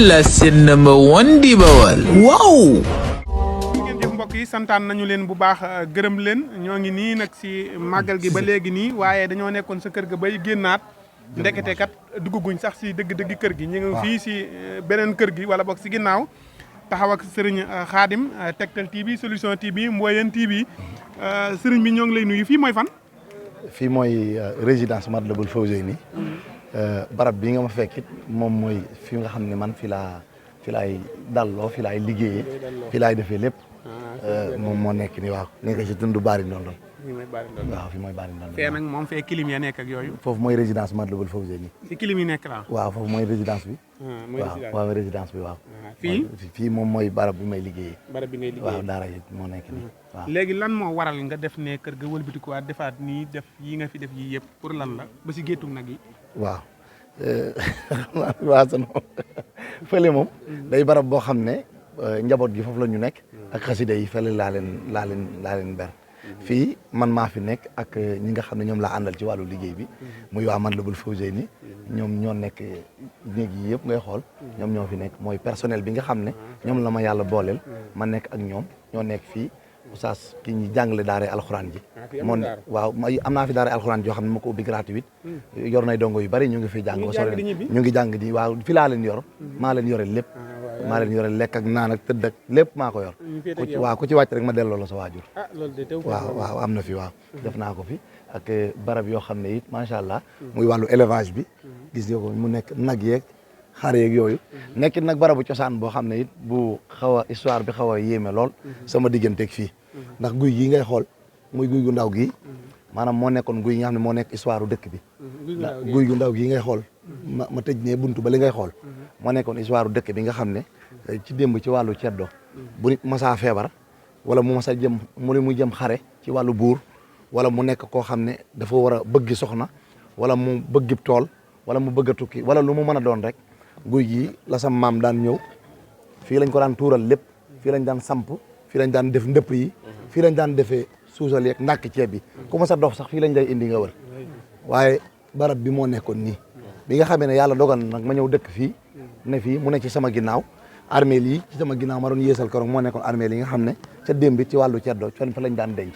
la seen number one di Bawal waaw. ngeen jëf mbokk yi santaan nañu leen bu baax gërëm leen ñoo ngi nii nag si màggal gi ba léegi nii waaye dañoo nekkoon sa kër ga bay génnaat ndekete kat dugguñ sax si dëgg-dëgg kër gi ñu ngi fii si beneen kër gi wala boog si ginnaaw taxaw ak sëriñ Khadim Tektal TV Solution TV Mboyeen TV sëriñ bi ñoo ngi lay nuyu fii mooy fan. fii mooy résidence Matlaboul Fawzeyni barab bi nga ma fekkit moom mooy fi nga xam ne man fi laay dalloo fi laay liggéeyee fi laay defee lépp moom moo nekk ni waaw nekk ci tundu Bari Ndondon waaw fi mooy Bari Ndondon fee nag moom fee kilim ya nekk ak yooyu foofu mooy résidence Matlaboul Fawzeyni si kilim yi nekk la waaw foofu mooy résidence bi waaw résidence bi waaw fii moom mooy barab bi may liggéeyee barab bi ngay liggéeyee waaw daara yi moo nekk nii waaw léegi lan moo waral nga def ne kër ga wëlbatikuwaat defaat nii def yi nga fi def yii yëpp pour lan la ba si géttu nag yi waaw waaw fële moom day barab boo xam ne njaboot gi foofu la ñu nekk ak xasida yi fële laa leen ber fii man maa fi nekk ak ñi nga xam ne ñoom laa àndal ci wàllu liggéey bi muy waa Matlaboul Fawzeyni ñoom ñoo nekk néeg yi yëpp ngay xool ñoom ñoo fi nekk mooy personnel bi nga xam ne ñoom la ma yàlla booleel ma nekk ak ñoom ñoo nekk fii oustaz ki ñu jàngale daara alxuraan ji moom waaw am naa fi daara alxuraan joo xam ne ma ko ubbi gratuit yor nay dongo yu bari ñu ngi fi jàng ba sore ñu ngi jàng di waaw fi laa leen yor maa leen yore lépp maa leen yore lekk ak naan ak tëdd ak lépp maa ko yor waaw ku ci wàcc rek ma delloo la sa waajur waaw am na fi waaw def naa ko fi ak barab yoo xam ne it macha allah muy wàllu élevage bi gis nga ko mu nekk nag yeeg xar yeeg yooyu nekkit nag barabu cosaan boo xam ne it bu xaw a histoire bi xaw a yéeme lool sama digganteeg fii ndax guy gii ngay xool muy guy gu ndaw gii maanaam moo nekkoon guy yi nga xam ne moo nekk histoire dëkk bi guy gu ndaw gii ngay xool ma tëj ne buntu ba li ngay xool moo nekkoon histoire dëkk bi nga xam ne ci démb ci wàllu ceddo bu nit masaa feebar wala mu masa jëm mu jëm xare ci wàllu buur wala mu nekk koo xam ne dafa war a bëggi soxna wala mu bëggi tool wala mu bëgg a tukki wala lu mu mën a doon rek guy gi la sam maam daan ñëw fii lañ ko daan tuural lépp fii lañ daan samp fii lañ daan def ndëpp yi fii lañ daan defee suusal yeeg ndàkk ceeb bi ku ma sa dof sax fii lañ lay indi nga wër waaye barab bi moo nekkoon nii bi nga xamee ne yàlla dogal nag ma ñëw dëkk fii ne fii mu ne ci sama ginnaaw armeel yi ci sama ginnaaw ma doon yeesal keroog moo nekkoon armeel yi nga xam ne ca démb ci wàllu ceddo con fa lañ daan denc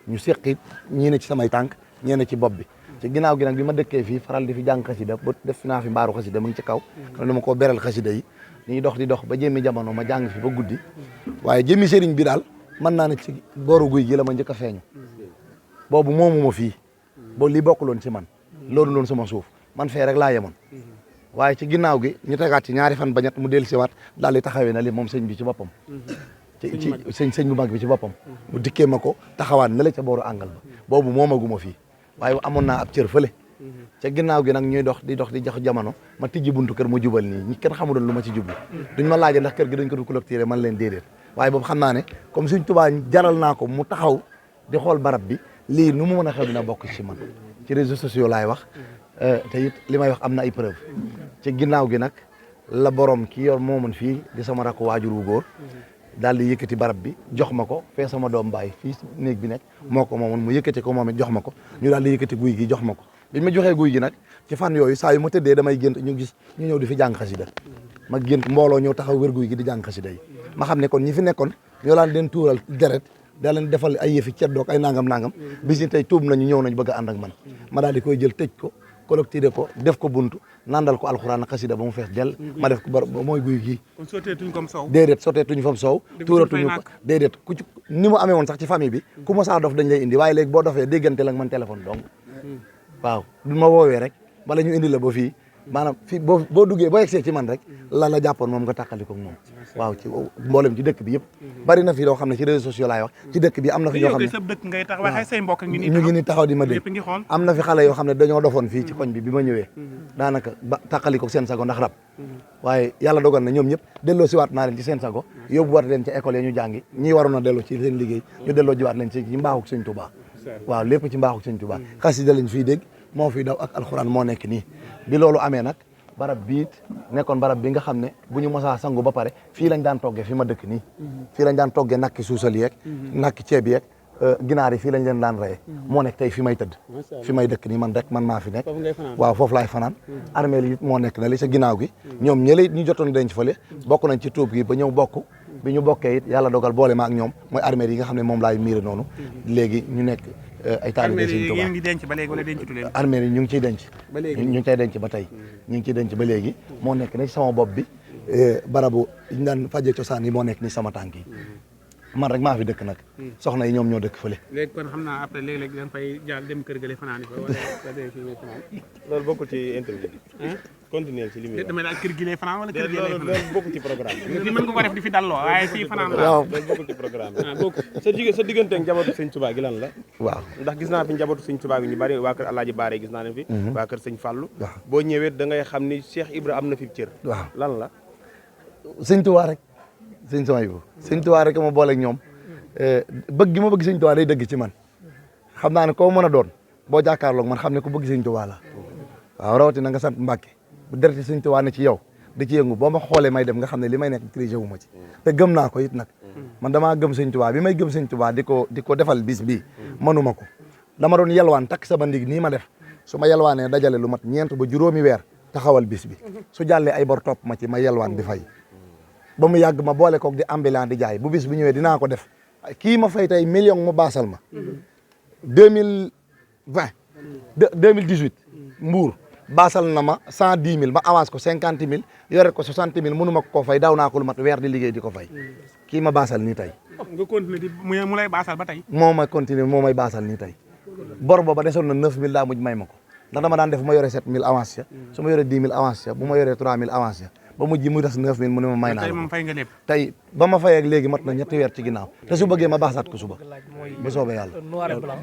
ñu seqit ñii ne ci samay tànk ñii ne ci bopp bi ci ginnaaw gi nag bi ma dëkkee fii faral di fi jàng xasida ba def naa fi mbaaru xasida mu ngi ci kaw xam ne dama koo beral xasida yi ñuy dox di dox ba jëmmi jamono ma jàng fi ba guddi waaye jëmmi sëriñ bi daal mën naa ne ci booru guy gi la ma njëkk a feeñu boobu moomu ma fii boobu lii bokkuloon ci man loolu loon sama suuf man fee rek laa yemoon waaye ci ginnaaw gi ñu tegaat ci ñaari fan ba ñett mu dellu siwaat daal di taxawee na li moom sëñ bi ci boppam ci sëñ bu mag bi ci boppam mu dikkee ma ko taxawaat na la ca booru àngal ba boobu moomaguma fii waaye amoon naa ab cër fële ca ginnaaw gi nag ñuy dox di jox jamono ma tijji buntu kër mu jubal nii ñi kenn xamudoon lu ma ci jublu duñ ma laaje ndax kër gi dañ ko du clôturer man leen déedéet waaye boobu xam naa ne comme Sëñ Tuubaa jaral naa ko mu taxaw di xool barab bi lii nu mu mën a xew dina bokk ci man ci réseaux sociaux laay wax te it li may wax am na ay preuve ci ginnaaw gi nag la borom ki yor moomun fii di sama rakk waajur wu góor daal di yëkkati barab bi jox ma ko fee sama doom baay fii néeg bi nekk moo ko moomoon mu yëkkati ko moom it jox ma ko ñu daal di yëkkati guy gi jox ma ko biñ ma joxee guy gi nag ci fan yooyu saa yu ma tëddee damay gént ñu gis ñu ñëw di fi jàng xasida ma gént mbooloo ñëw taxaw wér guy gi di jàng xasida yi ma xam ne kon ñi fi nekkoon ñoo laan leen tuural deret daa leen defal ay yëfi ceddoog ay nangam bis ni tey tuub nañu ñëw nañ bëgg a ànd ak man ma daal di koy jël tëj ko collecté ko def ko buntu nandal ko alxuraan xasida ba mu fees del ma def ko ba mooy guy gii déedéet sotteetuñ fam soow tuuratuñu ko déedéet ku ci ni mu amee woon sax ci famille bi ku ma saa dof dañ lay indi waaye léegi boo dofee déggante la man téléphone donc waaw du ma woowee rek bala ñu indi la ba fii maanaam fii boo duggee boo yegsee ci man rek la jàppoon moom nga tàqali ko moom waaw ci mboolem ci dëkk bi yëpp bari na fi loo xam ne ci réseaux sociaux laay wax ci dëkk bi am na fi ñoo xam ne sa dëkk ngay tax waxee say mbokk ngi ñu ngi ni taxaw di ma dégg am na fi xale yoo xam ne dañoo dofoon fii ci koñ bi ma ñëwee daanaka ba tàqali ko seen sago ndax rab waaye yàlla dogal na ñoom ñëpp delloo si waat naa leen ci seen sago yóbbu waat leen ci école yi ñu jàngi ñii waroon a delloo ci seen liggéey ñu delloo jiwaat leen ci mbaaxuk Sëñ Tuubaa waaw lépp ci mbaaxuk Sëñ Tuubaa xasida lañ fiy dégg moo fiy daw ak alxuraan moo nekk nii bi loolu amee nag barab biit nekkoon barab bi nga xam ne bu ñu mosaa sangu ba pare fii lañ daan toggee fi ma dëkk nii fii lañ daan toggee nakki suusal yeeg nakki ceeb yeeg ginaar yi fii lañ leen daan reye moo nekk tey fi may tëdd fi may dëkk nii man rek man maa fi nekk waaw foofu laay fanaan armeel yi moo nekk na li sa ginnaaw gi ñoom ñële ñu jotoon denc fële bokk nañ ci tuub gi ba ñëw bokk bi ñu bokkee it yàlla dogal boole ma ak ñoom mooy armeel yi nga xam ne moom laay miire noonu léegi ñu nekk ay taalibe Sëñ Tuubaa ngeen ngi denc ba léegi wala dencutu leen armeel yi ñu ngi ciy denc ñu ngi cay denc ba tey ñu ngi ciy denc ba léegi moo nekk ni sama bopp bi barabu ñu daan faje cosaan yi moo nekk ni sama tànk yi man rek maa fi dëkk nag soxna yi ñoom ñoo dëkk fële léegi kon xam naa après léeg-léeg dañ fay jàll dem kër gale fanaan fa wala fii ngay fanaan loolu bokkul ci interview bi continuer ci li muy wax damay daal kër gi lay fanaan wala kër gi lay fanaan loolu bokkul ci programme bi fii mën nga ko def di fi dalloo waaye fii fanaan la waaw loolu bokkul ci programme bi sa diggante ak njabootu Sëñ Tuubaa gi lan la waaw ndax gis naa fi njabootu Sëñ Tuubaa gi ñu bari waa kër Alaaji Baare gis naa leen fi waa kër Sëñ Fàllu boo ñëwee da ngay xam ni Cheikh Ibra am na fi cër waaw lan la Sëñ Tuubaa rek Sëñ Tuubaa rek ma boole ak ñoom bëgg gi ma bëgg Sëñ Tuubaa day dëgg ci man xam naa ne koo mën a doon boo jàkkaarloog man xam ne ku bëgg Sëñ Tuubaa la waaw rawatina nga sant Mbàkke bu dereti Sëñ Tuubaa ne ci yow da ci yëngu boo ma xoolee may dem nga xam ne li may nekk triché wu ma ci te gëm naa ko it nag man damaa gëm Sëñ Tuubaa bi may gëm Sëñ Tuubaa di ko defal bis bii mënuma ko dama doon yelwaan takk sama ndig nii ma def su ma yelwaanee dajale lu mat 4 ba juróomi weer taxawal bis bi su jàllee ay bor topp ma ci ma yelwaan di fay ba mu yàgg ma boole koog di ambulant di jaay bu bis bi ñëwee dinaa ko def kii ma fay tey million mu baasal ma 2018 Mbour baasal na ma 110 000 ma avance ko 50 000 yore ko 60 000 mënu ma ko fay daw naa ko lu mat weer di liggéey di ko fay kii ma baasal nii tey nga continuer di mu lay baasal ba tey moo may continuer moo may baasal nii tey bor booba desoon na 9 000 daa mujj may ma ko ndax dama daan def ma yore 7 000 avance ya su ma yore 10 000 avance ya bu ma yore 3 000 avance ya ba mujj mu des 9 000 mu ne ma may naa tey moom fay nga lépp tey ba ma fay ak léegi mat na 3 weer ci ginnaaw te su bëggee ma baasaat ko suba bu soobee yàlla noir et blanc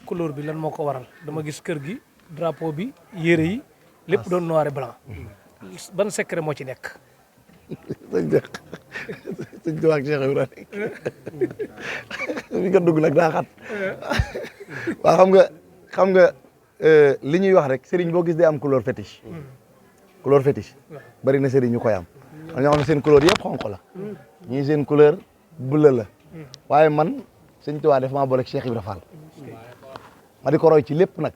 couleur bi lan moo ko waral dama gis kër gi drapeau bi yére yi lépp doon noir et blanc ban secret moo ci nekk sëñ Tuubaa ak Cheikh Ibrahima mi nga dugg nag daa xat waaw xam nga li ñuy wax rek sëriñ boo gis day am couleur fétiche bari na sëriñ ñu koy am ñoo xam ne seen couleur yëpp xonq la ñii seen couleur bleu la waaye man sëñ Tuubaa def maa boole ak Cheikh Ibrahima Fall ma di ko roy ci lépp nag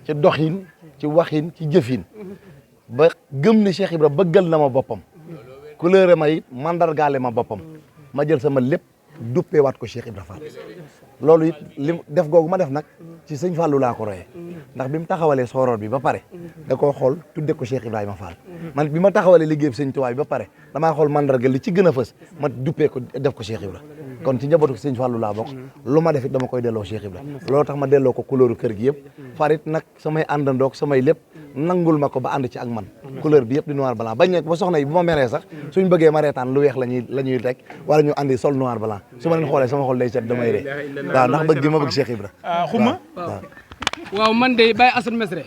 ci doxin ci waxin ci jëfin ba gëm ne Cheikh Ibrahima bëggal na ma boppam couleur ma it mandargaale ma boppam ma jël sama lépp duppee waat ko Cheikh Ibrahima Fall loolu it li def googu ma def nag ci sëñ Fallou laa ko royee ndax bi mu taxawalee sooroor bi ba pare da koo xool tudde ko Cheikh Ibrahima Fall man bi ma taxawalee liggéey bi sëñ Tuubaa bi ba pare damaa xool mandarga li ci gën a fës ma duppee ko def ko Cheikh Ibrahima kon ci njabootu sëñ Fallou laa bokk lu ma def it dama koy delloo Cheikh Ibrahima loolu tax ma delloo ko couleur kër gi yëpp farit nag samay àndandoog samay lépp nangul ma ko ba ànd ci ak man couleur bi yëpp di noir blanc bañ nekk ba soxna yi bu ma meree sax suñ bëggee ma reetaan lu weex la ñuy rek wala ñu andi sol noir blanc su ma leen xoolee sama xol day set damay ree waaw ndax bëgg gi ma bëgg Cheikh Ibra xuma waaw man de Baye Assane Mesre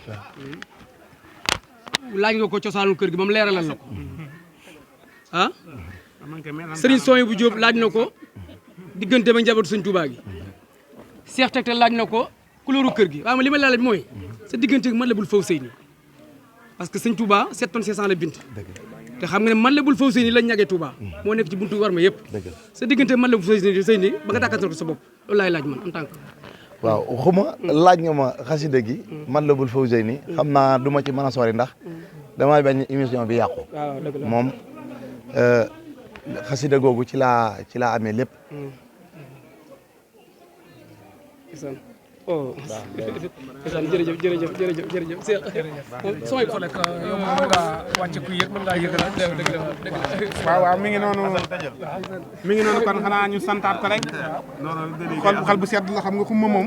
laaj nga ko cosaanul kër gi moom leeralal na ko ah Serigne Soye bu Diop laaj na ko diggante ba njabootu Sëñ Touba gi Cheikh Tektal laaj na ko couleur kër gi waaw li ma laaj mooy sa diggante ak Matlabul Fawzayni parce que Sëñ Touba 7 tonnes 500 la bint te xam nga ne Matlabul Fawzayni lañ ñagee Touba moo nekk ci buntu war ma yëpp sa diggante Matlabul Fawzayni ba nga tàkkatal ko sa bopp loolu laay laaj man en tant que waaw xuma laaj nga ma xasida gi Matlabul Fawzayni xam naa du ma ci mën a sori ndax damay bañ émission bi yàqu moom xasida googu ci laa amee lépp oh jërëjëf sooy ko lekk yow mën ngaa wàcce ku yëg mën ngaa yëgal waaw mi ngi noonu kon xanaa ñu santaat ko rek xol bu sedd la xam nga xumma moom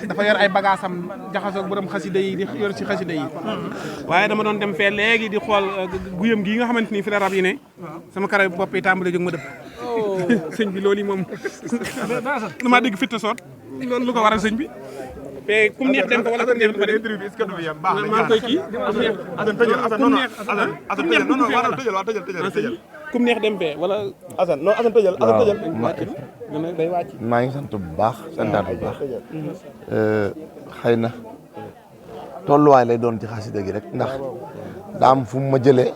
dafa yor ay bagaasam jaxasoog borom xasida yi di yor ci xasida yi waaye dama doon dem fee léegi di xool guyam gii nga xamante ni fi la rab yi ne sama kara bopp yi tàmbali jóg ma dëpp sëñ bi loolu yi moom damaa dégg fitta soot loolu lu ko waral sëñ bi te kum neex dem ko wala kum neex dem interview bi est-ce que du yam baax na maa koy kii kum neex dem fee wala Assane non Assane tëjal day wàcc maa ngi sant bu baax santaat bu baax xëy na tolluwaay lay doon ci xasida gi rek ndax daa am fu mu ma jëlee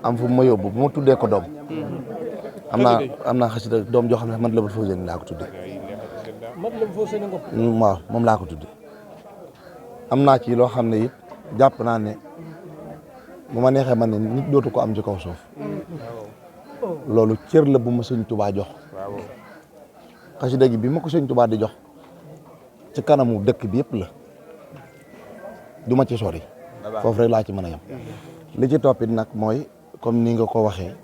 am fu mu ma yóbbu bu ma tuddee ko doom am naa xasida doom joo xam ne Matlabul Fawzayni laa ko tuddee waaw moom laa ko tudde am naa ci loo xam ne it jàpp naa ne bu ma neexee man ne nit dootu ko am ci kaw suuf loolu cër la bu ma sëñ Tuubaa jox xasida gi bi ma ko sëñ Tuubaa di jox ci kanamu dëkk bi yëpp la du ma ci sori foofu rek laa ci mën a yem li ci toppit nag mooy comme ni nga ko waxee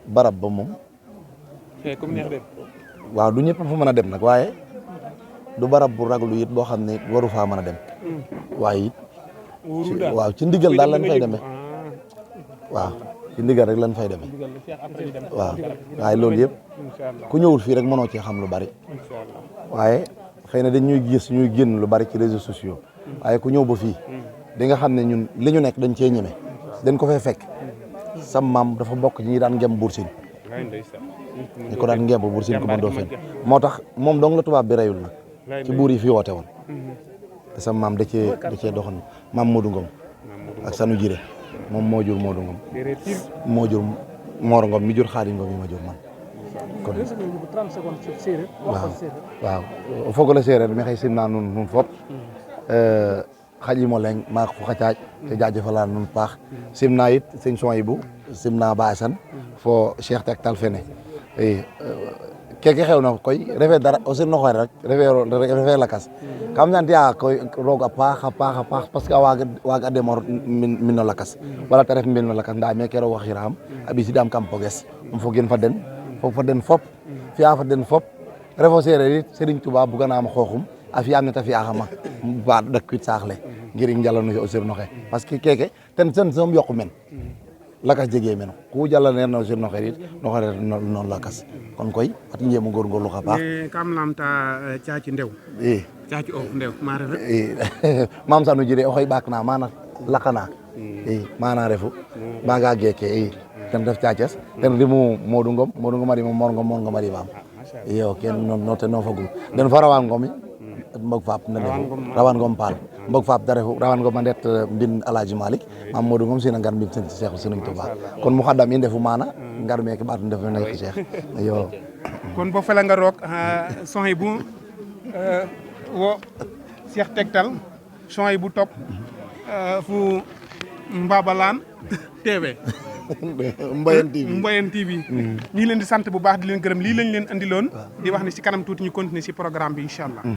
barab ba moom waaw du ñëpp fa mën a dem nag waaye du barab bu raglu it boo xam ne waru faa mën a dem waaye it waaw ci ndigal daal lañ fay demee waaw ci ndigal rek lañ fay demee waaw waaye loolu yëpp ku ñëwul fii rek mënoo cee xam lu bari waaye xëy na dañ ñuy gis ñuy génn lu bari ci réseaux sociaux waaye ku ñëw ba fii di nga xam ne ñun li ñu nekk dañ cee ñeme dañ ko fay fekk sam maam dafa bokk ci ñi daan ngem Buur Siin ñi ko daan ngem Buur Siin ko mën doo feeñ moo tax moom dong la tubaab bi reyul nag ci buur yi fi woote woon te sam maam da cee doxoon maam Modou Ngom ak sanu jire moom moo jur Modou Ngom moo jur Mor Ngom mi jur Xaadi Ngom yi ma jur man kon waaw fogole séeréer mi xëy sim naa nun fop xaƴimo leŋ maak fo xa caaƴ te jaajëfala nuun paax simna yit sëñ Souhaïbou simna Baye Assane fo Cheikh Tektal fene i keke xewna koy refe dara o sirnoxe rek refe lakas kam sante'a koy roog a paax parce que a waaga demo'or min no lakas wala te ref mbin no lakas nda meke roog a xiraam a ɓisiidam kam poges um fogin fa den fog fa den fop fi'a fa den fop refo seereer it Serigne Touba buganaam xooxum a fi'aam ne ta fi'axama ba dakwiid saax le ngir i njalanu o sirnoxe parce que keke ten sen soom yoqu men lakas jegee meno ku jalaneer na o sirnoxe it noxe ret no lakas kon koy fat i njeemo ngorngorlu xa paax kam lamta Caci Ndew i Caci of Ndew ma refe i Mame Sanu Jire oxey ɓaak na mana laqana i mana refu maaga geeke i ten ref Thiaces ten rimu Modou Ngom a rima Mor Ngom a rimaam iyo ken no ten no fogum den fa Rawane Ngom mbog faap na refu Rawane Ngom Paal mbog faap da refu Rawane Ngom a ndet mbin Alhaji Malick mam Modou Ngom sina ngar mbin Cheikh Serigne Touba kon mu xadam i ndefu mana ngar meke ɓaatu ndef nek Cheikh iyo kon bo felanga roog Souhaïbou wo Cheikh Tektal Souhaïbou top fu Mbabalaan TV Mboyen TV ñu ngi leen di sant bu baax di leen gërëm lii lañ leen andiloon di wax ne ci kanam tuuti ñu continuer ci programme bi incha allah